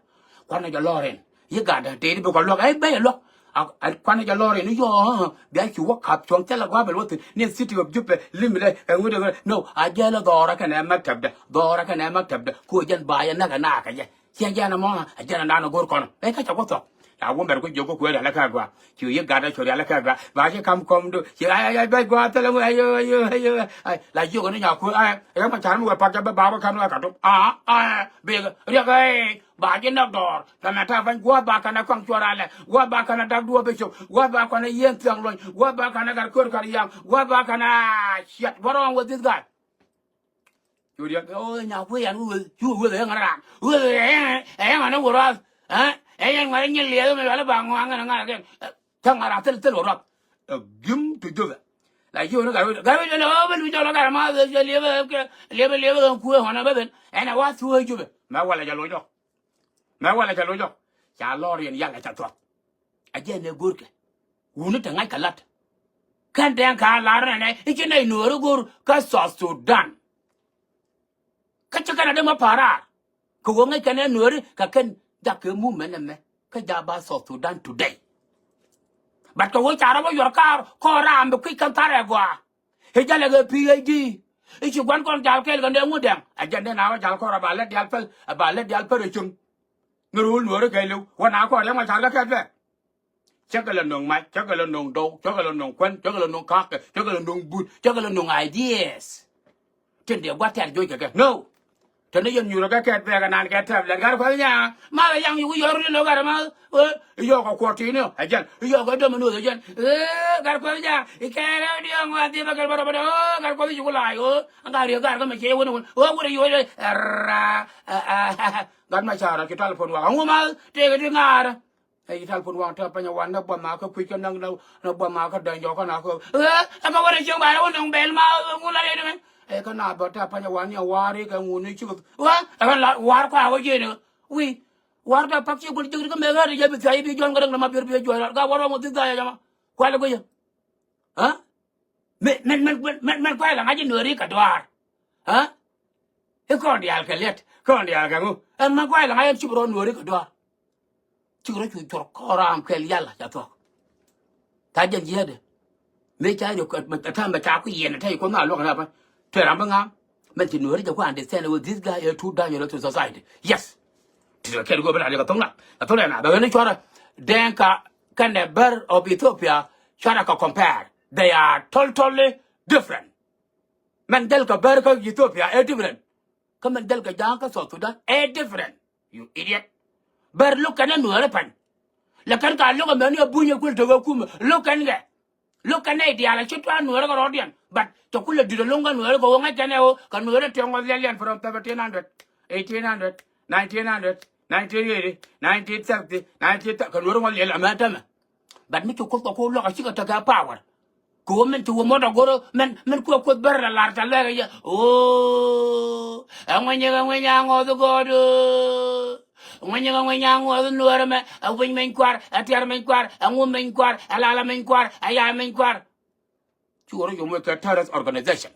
Kuanɛ jɔ lɔr in. Yi gat dee di bi kɔ luäk, ɛ bɛ yɛ luäk. A, a, kuanɛ jɔ lɔr in, yɔ, bia ci wä kap cuɔ̱ŋ thilɛ gua̱a̱ bɛl wä thin ni city of Juba, limit ɛ ŋut ɛ ŋut. No, a jɛl ɛ dhɔrɛ kɛnɛ maktabdɛ, dhɔrɛ kɛnɛ maktabdɛ. Kuɛ jɛn ba yɛ näk ɛ naak ɛ jɛ. Ciɛ jɛn ɛmɔ, ɛ jɛn ɛnan ɛ go̱r kɔn. Ɛ kä cɛ ku thɔk. La wä mɛr ku jiök ku kuɛ rial ɛ kä gua. Ci yi gat ɛ cu rial ɛ kä gua. Ba ci kam kɔm du. Ci ay, ay, ay, bɛ gua thilɛ ŋu, ayo, ayo, ayo. Ay, la jiök ni nya ku, ay, ɛ ma car mi wä pak jɛ bɛ ba wä kam ni wä ka tum. A, a, big, riɛk, ay, ba ji̱ näk dɔɔr. Kɛ mɛ ta bäny gua̱a̱th ba kɛn ɛ kɔaŋ cuɔr alɛ. Gua̱a̱th ba kɛn ɛ dak duɔ̱ɔ̱p bi cop. Gua̱a̱th ba kɛn ɛ yieen thiaŋ luɔ̱ny. Gua̱a̱th ba kɛn ɛ gat köör kar yaŋ. Gua̱a̱th ba kɛn ɛ, ah, shit. What wrong with this guy? Cu riɛk, oh, nya kui̱ ɛn weth, cu weth ɛ ŋa̱n raan. Weth ɛ ŋa̱n ɛ wä ruath. Ɛ, ɛ yɛn ŋa̱n ɛ nyin liɛth mi wɛl ɛ ba ŋuaŋ ŋa̱n ɛ ŋa̱n ɛ kɛn. Ɛ, thäŋ ŋa̱n raan thil, thil wä ruath. Ɛ, gi̱m to Joseph. La ji̱ wä ni gat wec, gat wec, oh, ben wi̱c jɔl ɔ gat ma, liɛp, liɛp, liɛp, liɛp, kueŋ ɣɔn ɛ bä ben. Ɛn ɛ wa thuɔ̱ɔ̱c Joseph. Mɛ walɛ jɛ loc ɔ. Mɛ walɛ jɛ loc ɔ. Ca lɔr yɛn yalɛ ca thuɔ̱k. A jɛ nɛ go̱rkɛ. Wuni te ŋa̱ckɛ la̱t. Kɛn dɛŋ ka lar nɛnɛ i̱ ci nɛy nuɔɔri go̱r kä South Sudan. Kä ci kɛn a dee mɔ pa̱a̱r raar. Kɛ ɣöö ŋäc kɛn ɛ nuɔɔri kɛ kɛn jak kɛ mumɛn ɛmɛ. Kä ja̱ ba South Sudan today. But kɛ ɣöö ca rɔ bä yuɔr kaar kɔɔr raam bi kui̱c kɛn tha̱r ɛ gɔaa. I̱ jalɛ kɛ P H D. I̱ ci gua̱n kɔn jal kɛɛl kɛ nɛ ŋut dɛŋ. Ɛ jɛn dee na wä jal kɔɔr ɛ ba lät diaal päl, ɛ ba lät diaal päl ɛ cieŋ. Ni ro̱o̱l nuɔɔri kɛɛliw wä na kɔɔr yɛn wä cal kɛ kɛɛt bɛ. Cä kɛ lɛ no̱ŋ mac, cä kɛ lɛ no̱ŋ dɔw, cä kɛ lɛ no̱ŋ kuän, cä kɛ lɛ no̱ŋ ka̱a̱kɛ, cä kɛ lɛ no̱ŋ but, cä kɛ lɛ no̱ŋ ideas. Tin dee gua̱th tɛ̈r joc kɛ kɛ. No. Teni yɛn nyuurä kɛ kɛɛt bɛɛkɛ nan kɛ tɛp lɛt gat kuäth nyaa. Ma bɛ yaŋ yuk yɔr ni lo̱k gat ma. Ɛ, yɔk kɛ kuɔt ti̱i̱ni ɛ jɛn. Yɔk kɛ döm ni nuɔth ɛ jɛn. Ɛ, gat kuäth nyaa. I̱ kɛɛrɛ diɔ̱ɔ̱ŋ ɣɔaa dhipɛ kɛl bä rɔbä dee. Ɛ, gat kuäth i̱ cuk la̱a̱c ɣöö. Ɛn gat riek gat kä mɛ ciɛ wän wän ɣöö wut i̱ yoc ɛ ra. Ɛ, ɛ, ɛ, ɛ. Gat ma ca̱rä ci talpon wak aŋu ma tëëkɛ ti ŋa̱a̱rä. Ɛ, ci talpon wak tɛ panyɛ wan nɛ buɔth ma kä kui̱c kä näk nɛ buɔth ma kä däny jɔkä na kä. Ɛ, ɛ, kä wän ɛ cieŋ ba rɛ wä nöŋ bɛl ma ŋu la rɛy dɛ mɛ. Ɛ, kä na bä tɛ panyɛ wan ni a wa̱a̱ri kɛ ŋu ni cik. Ɛ, ɛ, kä la wa̱a̱r kɔaak wä jiɛn ɛ. Wi̱i̱. Wa̱a̱r tɛ pak ci gul ji̱k ri kä mɛ ɣäär jɛ bi thia̱c bi juɔ̱n kä däk nɛ ma bier bi juɔ̱n gat wä rɔ mɔ thi̱k tha̱a̱c ɛ jɛ ma. Kualɛ gui̱cä. Ɛ? Mɛn, mɛn, mɛn, mɛn, mɛn, mɛn kuay la ŋa̱c i̱ nuɔɔri kɛ duaar. Ɛ? I̱ kɔn diaal kɛ liɛt, kɔn diaal kɛ ŋu. Ɛn mɛn kuay la ŋa̱c ɛn cup rɔ nuɔɔri kɛ duaar. Cik rɔ cu cuɔr kɔn ram kɛl yal ca thuɔ̱k. Ca jɛn jiäätdɛ. Mëë ca riök ɛ ta̱a̱m bɛ ca ku yɛn ɛ tɛy kuɔth na luɔk ɛ na pä. Tëë ram bä ŋa̱a̱m. Mɛn ci nuɔɔri jɛ ku understand with this guy ɛ too dangerous to society. Yes. Ti kɛ kɛl go̱o̱r bä na riɛk a tho̱ŋ na. A tho̱ŋ na bɛ ɣän i̱ cuarɛ. Dɛŋka kɛnɛ bär of Ethiopia cuarɛ kɛ compare. They are totally different. Mɛn jäl kɛ bär kä Ethiopia ɛ different. Kä mɛn jäl kɛ ja̱a̱ŋ kä South Sudan ɛ different. You idiot. Bär lo̱k kɛn ɛ nuɔɔri pa̱ny. Lɛ kɛn ka lo̱k ɛmɛni ɛ buny ɛ kuël tek ɛ kumɛ lo̱k kɛn kɛ. Lo̱k kɛn ɛ diaal ɛ ci tuaar nuɔɔri kɛ rɔɔdiɛn. But cɛ kulɛ di̱t ɛ lo̱ŋ kä nuɔɔri kɛ ɣöö ŋäc kɛn ɛ ɣöö kɛ nuɔɔri ɛ tiɛŋ ɣɔth liɛliɛn from seventeen hundred, eighteen hundred, nineteen hundred, nineteen eighty, nineteen seventy, nineteen thirty, kɛ nuɔɔri ŋɔth liɛl ɛmɛ tämɛ. But mi ci Kuoth kɛ ko̱r luak a cikɛ tekɛ power. Kɛ ɣöö min ci wä muɔ̱t a go̱r mɛn, mɛn kuɛ Kuoth bär la lar tɛ lɛk a yɛ. Ooo. Ɛ ŋuɛny ɛ ŋuɛny a ŋɔth gɔɔd. Ŋuɛny ɛ ŋuɛny a ŋɔth nuɔɔr ɛmɛ. Ɛ winy meny kuar, ɛ tiar meny kuar, ɛ ŋu meny kuar, ɛ lala meny kuar, ɛ ya meny kuar. Ci wä rɔ yom wek kɛ terrorist organization.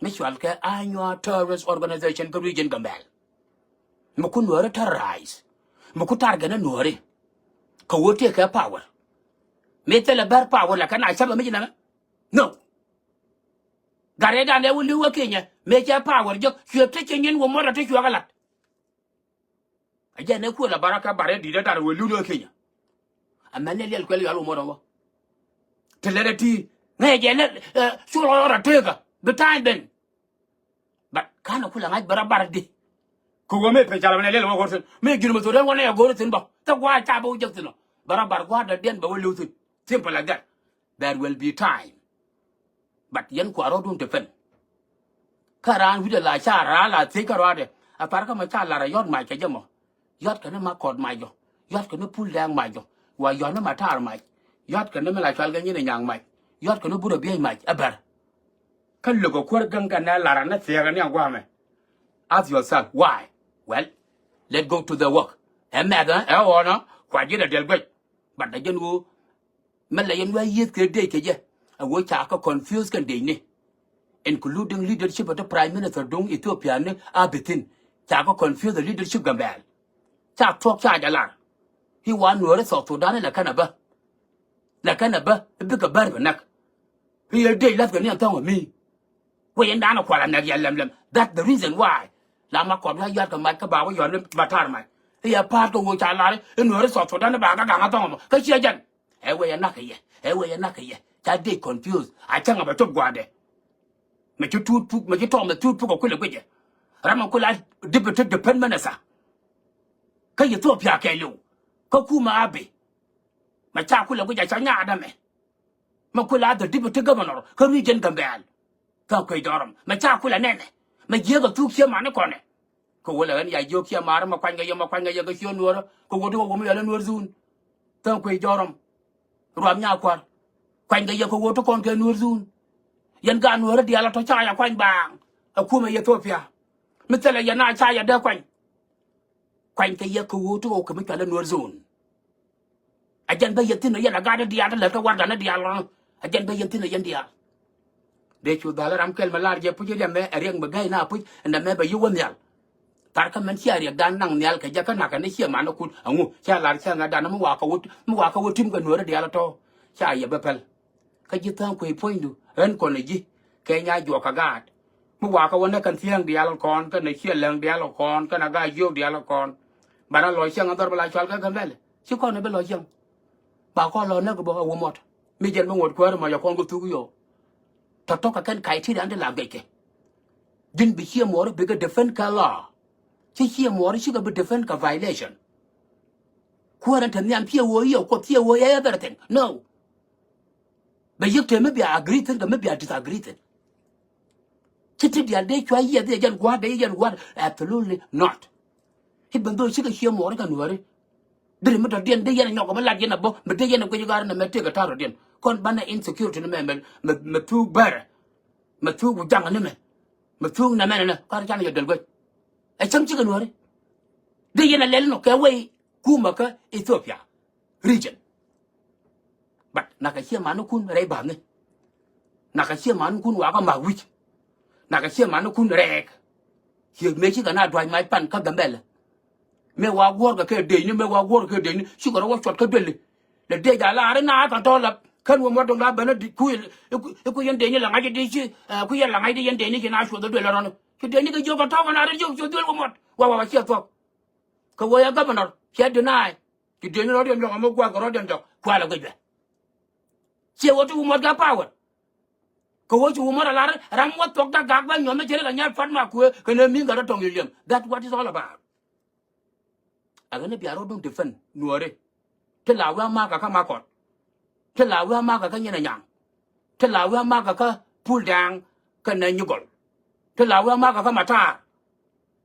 Mi cual kɛ Anyuak terrorist organization kä region Gambel. Mi ku nuɔɔri terrorize. Mi ku target ni nuɔɔri. Kɛ wä tëëkɛ power. Mi thilɛ bär power la kɛ na cäpɛ mi ci nɛmɛ. No. Gat rɛydan dee wä li̱w wä Kenya. Mi cɛ power jek cuɛ ti ci nyin wä muɔt a ti cuɛ kɛ lat. A jɛn ɛ kuël a bara kä bara di̱t ɛ tar wee lun ɛ Kenya. Amɛn ni liɛl kuɛl yɔal wä muɔt ɛ wä. Ti lɛt ɛ ti ŋäc ɛ jɛ lɛl cu rɔ rɔ tekä bi ta̱a̱ny ben. But ka̱n ɛ kulɛ ŋa̱c bɛ rɔ bar di. Kɛ wä mëë pec cal amɛn ni liɛl wä go̱r thi̱n mëë jun mɛ thok dee wä ni ɛ go̱r thi̱n bä thɛ gua̱a̱c ca bä wä jek thi̱n ɔ bɛ rɔ bar gua̱a̱r dee diɛn bɛ wä li̱w thi̱n. Simple like that. There will be time. But yɛn kua rɔɔdun te pen. Kä raan wi̱cdɛ la ca raan la thiec kä rɔaadɛ a thar kä mɛ ca lar a yɔt mac kɛ jɛ mɔ. Yɔt kɛ ni ma kɔt mac jɔ. Yɔt kɛ ni pul dɛɛŋ mac jɔ. Wa yɔt ni ma taar mac. Yɔt kɛ ni mi la cual kɛ nyin ɛ nyaŋ mac. Yɔt kɛ ni burɛ biɛc mac ɛ bɛr. Kä lök ɛ kuäär gäŋ kɛ nɛ lar a ni thiɛɛk ɛ ni a gua̱a̱mɛ. Ask yourself why? Well, let go to the work. Ɛ mɛth ɛ ɣɔɔnɔ kua ji̱n a diɛl guec. But a jɛn ɣöö mɛ la yɛn wee yieth kɛ dee kɛ jɛ. Ɛ wee ca kɛ confuse kɛn dec ni, including leadership of the Prime Minister duŋ Ethiopia ni Abiy thin. Ca kɛ confuse the leadership Gambɛl. Ca thuɔ̱k ca jɛ lar i̱ wa Nuääri South Sudan lɛ kɛn a bä. Lɛ kɛn a bä i̱ bikɛ bär bi näk. I̱ yɛ dec la̱th kɛ ni ɛn thɔ̱ŋ ɛ mi. Wee yɛn da̱a̱n ɛ kual a nɛk yɛ lɛm lɛm. That's the reason why la ma kɔp ya yɔ̱a̱t kɛ mac kä ba wä yɔ̱a̱t ni ba ta̱a̱r mac. I̱ yɛ pa̱a̱t kɛ ɣöö ca lar i̱ Nuääri South Sudan i̱ ba kɛ gaŋ a thɔ̱ŋ ɛmɔ kä ciɛ jɛn. Ɛ wee yɛ nak kɛ yɛ, ɛ wee yɛ nak kɛ yɛ. Ca dec confuse a cäŋ a bɛ cop gua̱a̱dɛ. Mɛ ci tuut puk, mɛ ci tɔɔm mɛ tuut puk ɛ kulɛ guicɛ. Ram mɛ kulɛ a deputy defense minister kä Ethiopia kɛɛliw kä kumɛ Abiy. Mɛ ca kulɛ guicɛ ca nyaadä mɛ. Mɛ kulɛ a the deputy governor kä region Gambɛl. Tha̱a̱ŋ kuec dɔrɔm mɛ ca kulɛ nɛnɛ. Mɛ jiäk a thuk cië mani kɔnɛ. Kɛ wä lɛ ɣän ya jiök ciɛ maarä mɛ kuanykɛ yɛ mɛ kuanykɛ yɛ kɛ ciö Nuäärä kɛ wä ti kɛ wä mi yɔl ɛ Nuäär dhuun. Tha̱a̱ŋ kuec jɔrɔm. Ruam nya kua̱r. Kuanykɛ yɛ kɛ wä ti kɔn kɛ Nuäär dhuun. Yɛn gaat Nuäärä diaal a tɔ̱ ca yɛ kuany baaŋ. Ɛ kumɛ Ethiopia. Mi thilɛ yɛ na ca yɛ dee kuany. Kuanykɛ yɛ kɛ wä ti kɛ wä kɛ mi cualɛ Nuäär dhuun. A jɛn bä yɛn thi̱n ɔ yɛn a gat ni diaal ti lät kä warda ni diaal rɔn. A jɛn bä yɛn thi̱n ɔ yɛn diaal. Dee cu dhal ram kɛl mi lar jɛ puc riɛm mɛ ɛ riɛk mi gäi na puc ɛn dɛ mɛ bɛ yi wä nhial. Thar kä mɛn cia riɛkdan naŋ nhial kɛ jɛ kä nakä ni ciɛ man ni kun ɛŋu cia lar cia ŋädan mi wakä wä mi wakä wä tim kɛ Nuäärä diaal tɔ. Ca yɛ bä päl. Kä ji̱ Tha̱a̱ŋ kuec puɔ̱nydu ɣän kɔn ɛ ji̱ kɛ nya juɔk kɛ gaat. Mi wakä wä nä kɛn thiäŋ diaal kɔn kɛn ɛ ciɛ läŋ diaal kɔn kɛn ɛ gaat jiök diaal kɔn. Banɛ lɔc cäŋ ɛ dhɔr bɛ la cual kä Gambɛlɛ ci kɔn ɛ bi lɔc cäŋ. Ba kɔn lɔ näk bä ɛ wä muɔt mi jɛn bi ŋuɔt kuäär mɔc ɛ kɔn kɛ thuk yɔ. Tɔ̱tɔ̱ kɛ kɛn ka̱c ti raan ti la guickɛ. Ji̱n bi ciɛ muɔɔri bikɛ defend kɛ law. Ci ciɛ muɔɔri cikɛ bi defend kɛ violation. Kuäär ɛn te nhiam ciɛ wä yɛ kuɔth ciɛ wä yɛ everything no. Bɛ yiëk te mi bia agree thin kɛ mi bia disagree thin. Ci ti diaal dee cua yiɛth yɛ jɛn gua̱a̱r dee yɛ jɛn gua̱a̱r absolutely not. Even though cikɛ ciɛ muɔɔri kɛ Nuääri. Deri mi tɔ̱diɛn dee yɛn a nyɔk mi lat yɛn a bä mi dee yɛn a guic ga̱a̱r ni mɛ tëëk a ta̱a̱r tɔ̱diɛn kɔn banɛ insecurity ni mɛ mɛ mɛ thuuk bɛrɛ. Mɛ thuuk wi̱c jaŋ ni mɛ mɛ thuuk nɛmɛnɛ nɛ kar canɛ yɛ dɛl guec. Ɛ cäŋ cikɛ Nuääri. Dee yɛn a lɛl nɔ kɛ wei kumä kä Ethiopia region. But nakä ciɛ manikun rɛy ba̱a̱ni. Nakä ciɛ manikun wakä mak wi̱c. Nakä ciɛ manikun rɛɛk. Ciɛ mëë cikɛ na dua̱c mac pan kä Gambɛlɛ. Mëë wa guɔ̱ɔ̱rkɛ kɛ dëëcni mëë wa guɔ̱ɔ̱rkɛ kɛ dëëcni cikɛ rɔ wä cuɔt kä duëli. Lɛ dëëc a laari na kɛ tɔ̱ lap kän wä muɔt dɔ̱ŋ la ben i̱ ku yɛn dëëcni la ŋa̱c i̱ dëëc ci ku yɛn la ŋa̱c i̱ yɛn dëëcni ci na cuɔth i̱ duël rɔni. Ci dëëcni kɛ jiök kɛ tɔ̱ kɛ na ri jiök cuɔth duël wä muɔt wa wa wa ciɛ thuɔ̱k. Kɛ wä yɛ governor ciɛ deny. Ci dëëcni rɔ̱diɛn jɔk amä gua̱a̱th kɛ rɔ̱diɛn jɔk kualɛ guic bɛ. Ciɛ wä ti wä muɔt kɛ power. Kɛ wä ci wä muɔt a lar ram wä thuɔk dak gak bä nyɔm mi ceri kɛ nyal pat ma kuëë kɛ nɛ mi̱i̱n kɛ rɔ tɔŋ li̱em. That what is all about. Ɛ ɣän i̱ bia rɔ̱ duŋ defend Nuääri. Ti la wee a makä kä Makɔt. Ti la wee a makä kä Nyin Anyaŋ. Ti la wee a makä kä Pul Dɛŋ kɛ nɛ Nyigɔl. Ti la wee a makä kä Matar.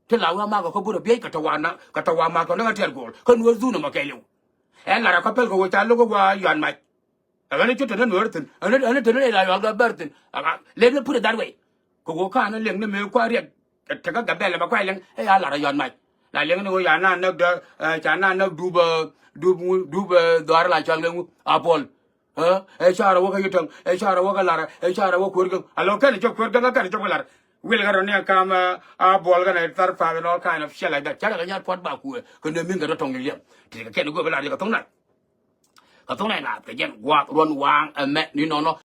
Ti la wee a makä kä Burɛ Biey kɛ tɔ wa na kɛ tɔ wa makä ni kä tiɛt go̱o̱l kä Nuäär dhun ɛmɔ kɛɛliw. Ɛ lar ɛ kä pɛl kɛ wee ca lo̱k ɛ wa yuan mac. Ɛ ɣän i̱ ci te ni Nuäär thi̱n ɣän i̱ te ni la yual kɛ bär thi̱n. Let me put it that way. Kɛ ɣöö ka̱n liŋ ni mëë kua riɛk tekä Gambɛlɛ bɛ kua liŋ ɛ ya lar ɛ yɔt mac. La liŋ ni ɣöö ya na näk dä ca na näk dup dup dup dhɔaar la cɔal kɛ ŋu a Bol. Ɛ carɛ wä kä Yitäŋ ɛ carɛ wä kä Larä ɛ carɛ wä kuäär gäŋ a lo̱ kɛn cop kuäär gäŋ kä kɛn cop kä Larä. Wil kä rɔ ni ɛ kam a Bol kɛn ɛ thar path and all kind of shit like that. Carɛ kɛ nyar puɔt ba kuɛ kɛ nöömin kɛ tɔ̱tɔ̱ŋ liɛm ti kɛ kɛn go̱o̱p lar jɛ kɛ tho̱ŋ nath. Kɛ tho̱ŋ nath kɛ jɛn gua̱a̱th ruɔ̱n waaŋ ɛmɛ ni nɔnɔ.